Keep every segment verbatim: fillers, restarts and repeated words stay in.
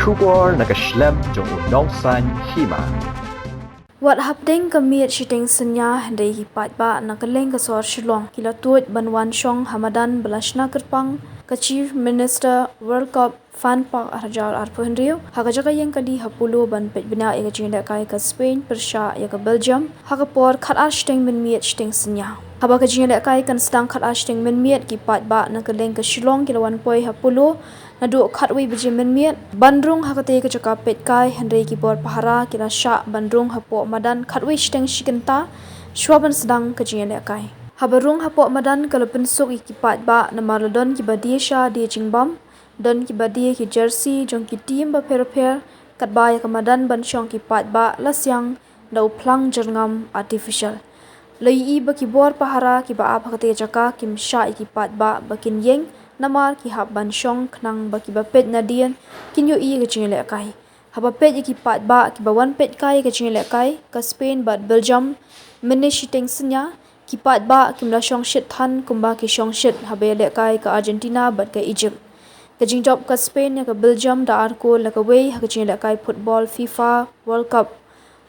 Khubor na ka shlem jong u nongsan hima. Wat hapdeng ka miet shiteng synñia hynrei ki paidbah na ka lyngkasor Shillong ki la tuid ban wan shong ha madan ba la shna kyrpang ka Chief Minister World Cup Fan Park arhajar arphew hynriew ha ka jaka ïing kali ha Polo ban peit bniah ïa ka jingïalehkai ka Spain pyrshah ïa ka Belgium ha ka por khatar shiteng mynmiet shiteng synñia. Haba ka jingïalehkai kan sdang khatar shiteng mynmiet, ki paidbah na ka lyngkasor Shillong ki la wan poi ha Polo naduh khatwei baje mynmiet ban rung ha katei ka jaka peitkai, hynrei ki bor pahara ki la shah ban rung hapoh madan khatwei shiteng shi kynta shwa ban sdang ka jingïalehkai. Haba rung hapoh madan ka la pynsuk ïa ki paidbah namar la don kiba die sha die jingbam, don kiba die ki jersey jong ki team bapher bapher, katba ïa ka madan ban shong ki paidbah la siang da u phlang jyrngam artificial. La ïohi ba ki bor pahara kiba ap ha katei ka jaka kim shah ïa ki paidbah ba kin ïeng namar ki hap ban shong khnang ba kiba peit nadien kin ïohi ïa ka jingïalehkai. Haba peit ïa ki paidbah kiba wan peitkai ïa ka jingïalehkai ka Spain bad Belgium mynne shiteng synñia, ki paidbah kim la shong shit than kumba ki shong shit haba ïalehkai ka Argentina bad ka Egypt. Ka jingjop ka Spain ïa ka Belgium da ar kol la kawei ha ka jingïalehkai football FIFA World Cup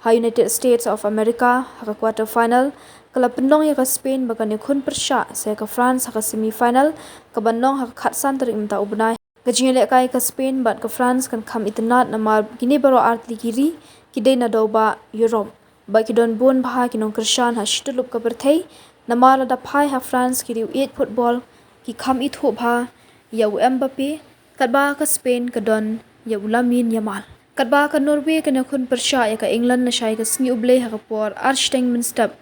ha United States of America ha ka quarter final ka la pynlong ïa ka Spain ba kan ïakhun pyrshah sa ïa ka France ha ka semi final kaban long ha ka khatsan tarik mynta u bnai. Ka jingïalehkai ka Spain bad ka France kan kham itynnad namar kine baroh artylli ki ri ki dei na dewbah Europe bad ki don bun bha ki nongkyrshan ha shityllup ka pyrthei. Namar lada phai ha France ki riew ïeit football ki kham ithuh bha ïa u Mbappe, katba ka Spain ka don ïa u Lamine Yamal. Katba ka Norway kan ïakhun pyrshah ïa ka England nashai ka sngi U Blei ha ka por ar shiteng mynstep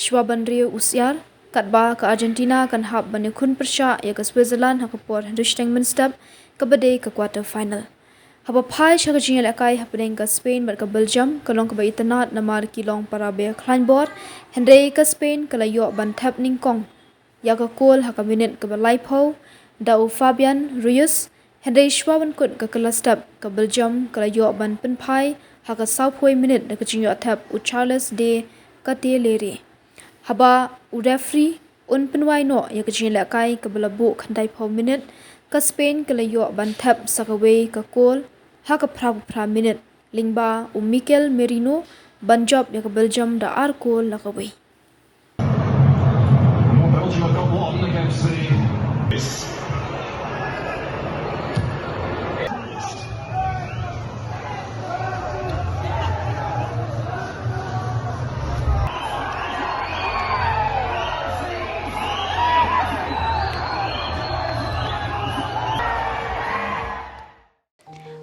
shwa ban riew u syiar, katba ka Argentina kan hap ban ïakhun pyrshah ïa ka Switzerland ha ka por hynriew shiteng mynstep kaba dei ka quarter final. Haba phai sha ka jingïalehkai hapdeng ka Spain bad ka Belgium ka long kaba itynnad namar ki long para beikhlaiñ bor, hynrei ka Spain ka la ïoh ban thep nyngkong ïa ka kol ha ka minit kaba laiphew da u Fabian Ruiz, hynrei shwa ban kut ka kylla step ka Belgium ka la ïoh ban pynphai ha ka sawphew minit da ka jingïoh thep u Charles de Ketelaere. Haba u referee un pynwai noh ïa ka jingïalehkai kaba la buh khyndaiphew minit, ka Spain ka la ïoh ban thep sa kawei ka kol ha ka phraphew phra minit lyngba u Mikel Merino ban jop ïa ka Belgium da ar kol la kawei. Belgium have got one against the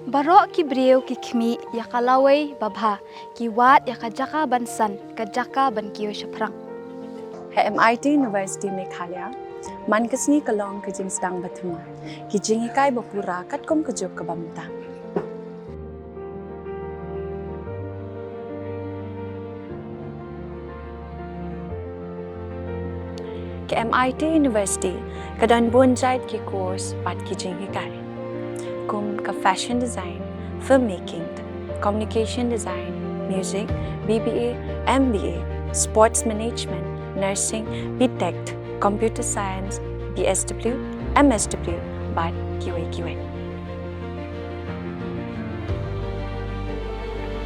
Baroh ki briew ki khmih ïa ka lawei babha, ki wad ïa ka jaka ban san, ka jaka ban kiew shaphrang. Ha M I T University Meghalaya, man ka sngi ka long ka jingsdang ba thymmai, ki jinghikai ba pura katkum ka juk kaba mynta. Ka M I T University ka don bun jait ki course bad ki jinghikai, kum ka fashion design, filmmaking, communication design, music, B B A, M B A, sports management, nursing, B Tech, computer science, B S W, M S W, bad kiwei kiwei.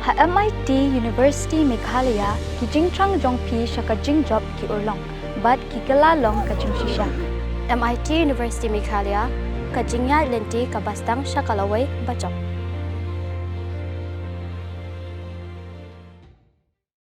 Ha M I T University Meghalaya, ki jingthrang jong phi sha ka jingjop ki urlong bad ki kylla long ka jingshisha. M I T University Meghalaya, ka jingïaid lynti kaba sdang sha ka lawei bajop.